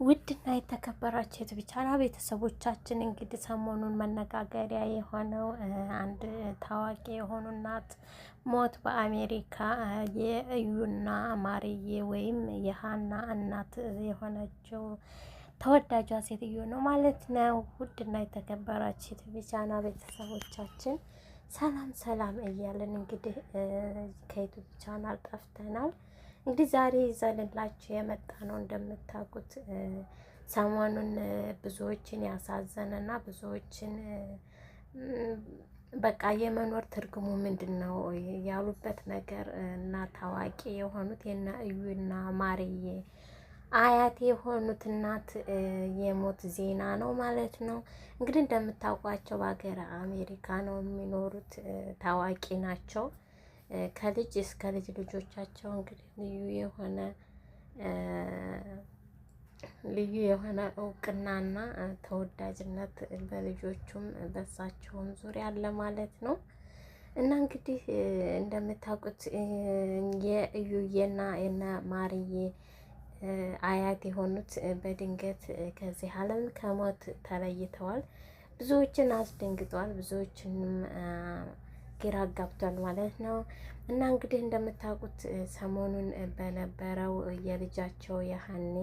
ውድና የተከበራችሁ የትብቻና ቤተሰቦቻችን እንግዲህ ሰሞኑን መነጋገሪያ የሆነው አንድ ታዋቂ የሆኑ እናት ሞት በአሜሪካ የእዩና ማርዬ ወይም የሀና እናት የሆነችው ተወዳጇ ሴትዮ ነው ማለት ነው። ውድና የተከበራችሁ የትብቻና ቤተሰቦቻችን ሰላም ሰላም እያለን እንግዲህ ከ YouTube channel ጠፍተናል። እንግዲህ ዛሬ ይዘንላችሁ የመጣ ነው እንደምታውቁት ሰሞኑን ብዙዎችን ያሳዘነና ብዙዎችን በቃ የመኖር ትርጉሙ ምንድን ነው ያሉበት ነገር እና ታዋቂ የሆኑት የነ እዩና ማርዬ አያት የሆኑት እናት የሞት ዜና ነው ማለት ነው። እንግዲህ እንደምታውቋቸው በሀገር አሜሪካ ነው የሚኖሩት፣ ታዋቂ ናቸው። ከልጅ እስከ ልጅ ልጆቻቸው እንግዲህ ልዩ የሆነ እውቅናና ተወዳጅነት በልጆቹም በሳቸውም ዙሪያ አለ ማለት ነው። እና እንግዲህ እንደምታውቁት የእዩዬና የነ ማርዬ አያት የሆኑት በድንገት ከዚህ ዓለም ከሞት ተለይተዋል። ብዙዎችን አስደንግጧል። ብዙዎችንም ግራ አጋብቷል ማለት ነው። እና እንግዲህ እንደምታውቁት ሰሞኑን በነበረው የልጃቸው የሀኒ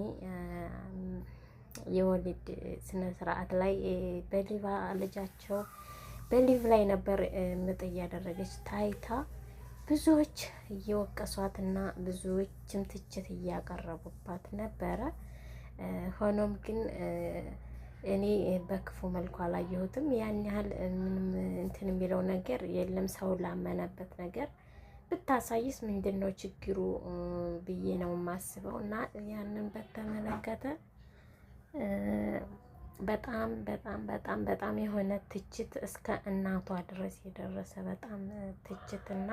የወሊድ ስነ ስርዓት ላይ በሊቫ ልጃቸው በ live ላይ ነበር ምጥ እያደረገች ታይታ ብዙዎች እየወቀሷትና ብዙዎችም ትችት እያቀረቡባት ነበረ። ሆኖም ግን እኔ በክፉ መልኩ አላየሁትም። ያን ያህል ምንም እንትን የሚለው ነገር የለም። ሰው ላመነበት ነገር ብታሳይስ ምንድን ነው ችግሩ ብዬ ነው የማስበው። እና ያንን በተመለከተ በጣም በጣም በጣም በጣም የሆነ ትችት እስከ እናቷ ድረስ የደረሰ በጣም ትችት እና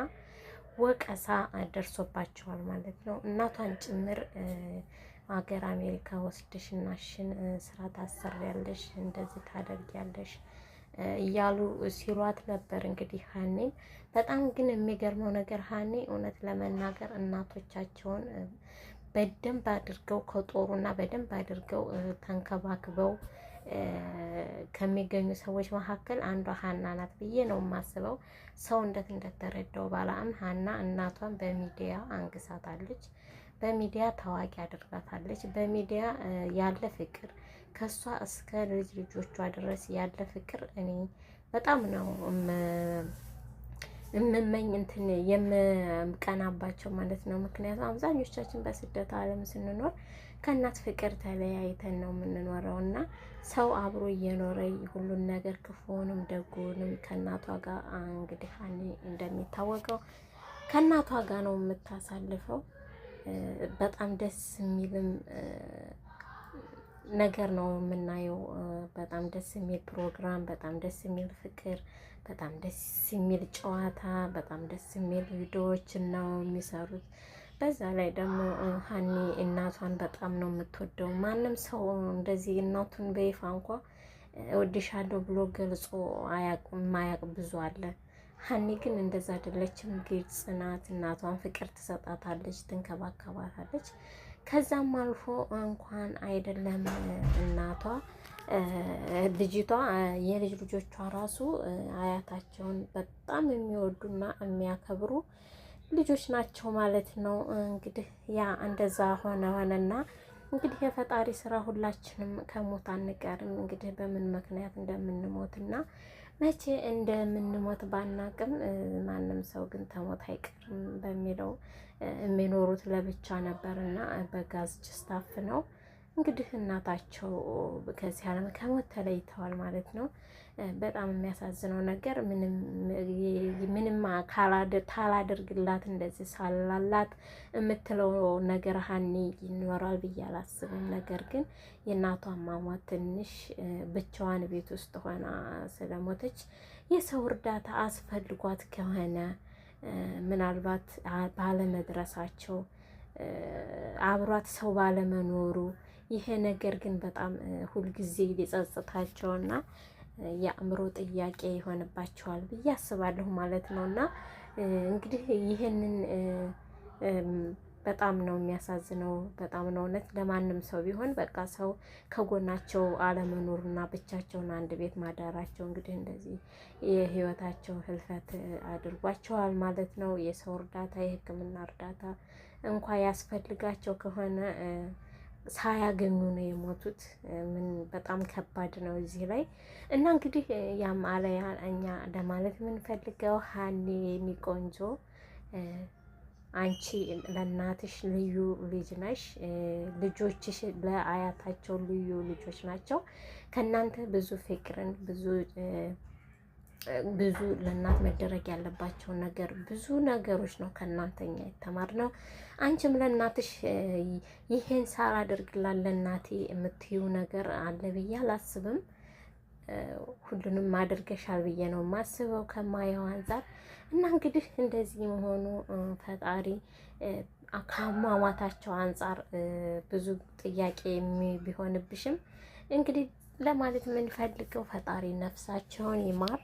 ወቀሳ ደርሶባቸዋል ማለት ነው። እናቷን ጭምር ሀገር አሜሪካ ወስደሽ እናሽን ስራ ታሰሪያለሽ፣ እንደዚህ ታደርጊያለሽ እያሉ ሲሏት ነበር። እንግዲህ ሀኔን በጣም ግን የሚገርመው ነገር ሀኔ እውነት ለመናገር እናቶቻቸውን በደንብ አድርገው ከጦሩና በደንብ አድርገው ተንከባክበው ከሚገኙ ሰዎች መካከል አንዷ ሀና ናት ብዬ ነው የማስበው። ሰው እንዴት እንደተረዳው ባላም ሀና እናቷን በሚዲያ አንግሳታለች። በሚዲያ ታዋቂ አድርጋታለች። በሚዲያ ያለ ፍቅር ከሷ እስከ ልጅ ልጆቿ ድረስ ያለ ፍቅር እኔ በጣም ነው የምመኝ እንትን የምቀናባቸው ማለት ነው። ምክንያቱም አብዛኞቻችን በስደት ዓለም ስንኖር ከእናት ፍቅር ተለያይተን ነው የምንኖረው እና ሰው አብሮ እየኖረ ሁሉን ነገር ክፉንም ደጉንም ከእናቷ ጋር እንግዲህ እንደሚታወቀው ከእናቷ ጋር ነው የምታሳልፈው። በጣም ደስ የሚልም ነገር ነው የምናየው። በጣም ደስ የሚል ፕሮግራም፣ በጣም ደስ የሚል ፍቅር፣ በጣም ደስ የሚል ጨዋታ፣ በጣም ደስ የሚል ቪዲዮዎችን ነው የሚሰሩት። በዛ ላይ ደግሞ ሀኒ እናቷን በጣም ነው የምትወደው። ማንም ሰው እንደዚህ እናቱን በይፋ እንኳ እወድሻለሁ ብሎ ገልጾ አያውቅም። የማያውቅ ብዙ አለ። ሀኒ ግን እንደዛ አይደለችም። ግልጽ ናት። እናቷን ፍቅር ትሰጣታለች፣ ትንከባከባታለች። ከዛም አልፎ እንኳን አይደለም እናቷ ልጅቷ የልጅ ልጆቿ ራሱ አያታቸውን በጣም የሚወዱና የሚያከብሩ ልጆች ናቸው ማለት ነው። እንግዲህ ያ እንደዛ ሆነ ሆነና እንግዲህ የፈጣሪ ስራ ሁላችንም ከሞት አንቀርም። እንግዲህ በምን ምክንያት እንደምንሞትና መቼ እንደምንሞት ባናቅም ማንም ሰው ግን ተሞት አይቀርም በሚለው የሚኖሩት ለብቻ ነበርና በጋዝ ጭስ ታፍነው እንግዲህ እናታቸው ከዚህ ዓለም ከሞት ተለይተዋል ማለት ነው። በጣም የሚያሳዝነው ነገር ምንም ካላደርግላት እንደዚህ ሳላላት የምትለው ነገር ሀኒ ይኖራል ብዬ አላስብም። ነገር ግን የእናቷ አሟሟት ትንሽ ብቻዋን ቤት ውስጥ ሆና ስለሞተች የሰው እርዳታ አስፈልጓት ከሆነ ምናልባት ባለመድረሳቸው አብሯት ሰው ባለመኖሩ ይሄ ነገር ግን በጣም ሁልጊዜ ሊጸጽታቸውና የአእምሮ ጥያቄ ይሆንባቸዋል ብዬ አስባለሁ ማለት ነው። እና እንግዲህ ይህንን በጣም ነው የሚያሳዝነው። በጣም ነው እውነት። ለማንም ሰው ቢሆን በቃ ሰው ከጎናቸው አለመኖርና ብቻቸውን አንድ ቤት ማዳራቸው እንግዲህ እንደዚህ የህይወታቸው ህልፈት አድርጓቸዋል ማለት ነው። የሰው እርዳታ፣ የሕክምና እርዳታ እንኳ ያስፈልጋቸው ከሆነ ሳያገኙ ነው የሞቱት። ምን በጣም ከባድ ነው እዚህ ላይ። እና እንግዲህ ያም አለያ እኛ ለማለት የምንፈልገው ሀኒ የኔ ቆንጆ፣ አንቺ ለእናትሽ ልዩ ልጅ ነሽ። ልጆችሽ ለአያታቸው ልዩ ልጆች ናቸው። ከእናንተ ብዙ ፍቅርን፣ ብዙ ብዙ ለእናት መደረግ ያለባቸው ነገር፣ ብዙ ነገሮች ነው ከእናንተኛ የተማርነው። አንቺም ለእናትሽ ይሄን ሳላደርግላት ለእናቴ የምትይው ነገር አለ ብዬ አላስብም። ሁሉንም አድርገሻል ብዬ ነው የማስበው ከማየው አንጻር። እና እንግዲህ እንደዚህ መሆኑ ፈጣሪ ከአሟሟታቸው አንጻር ብዙ ጥያቄ ቢሆንብሽም እንግዲህ ለማለት የምንፈልገው ፈጣሪ ነፍሳቸውን ይማር።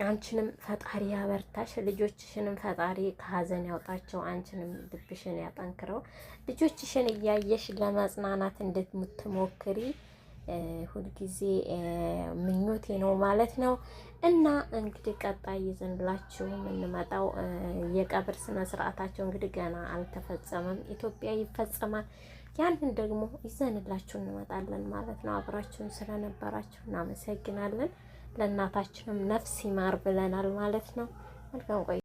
አንቺንም ፈጣሪ ያበርታሽ፣ ልጆችሽንም ፈጣሪ ከሀዘን ያውጣቸው፣ አንቺንም ልብሽን ያጠንክረው። ልጆችሽን እያየሽ ለመጽናናት እንድትሞክሪ ሁልጊዜ ምኞቴ ነው ማለት ነው። እና እንግዲህ ቀጣይ ይዘንላችሁ የምንመጣው የቀብር ስነ ስርዓታቸው እንግዲህ ገና አልተፈጸመም፣ ኢትዮጵያ ይፈጸማል። ያንን ደግሞ ይዘንላችሁ እንመጣለን ማለት ነው። አብራችሁን ስለነበራችሁ እናመሰግናለን። ለእናታችንም ነፍስ ይማር ብለናል ማለት ነው። መልካም ቆይ።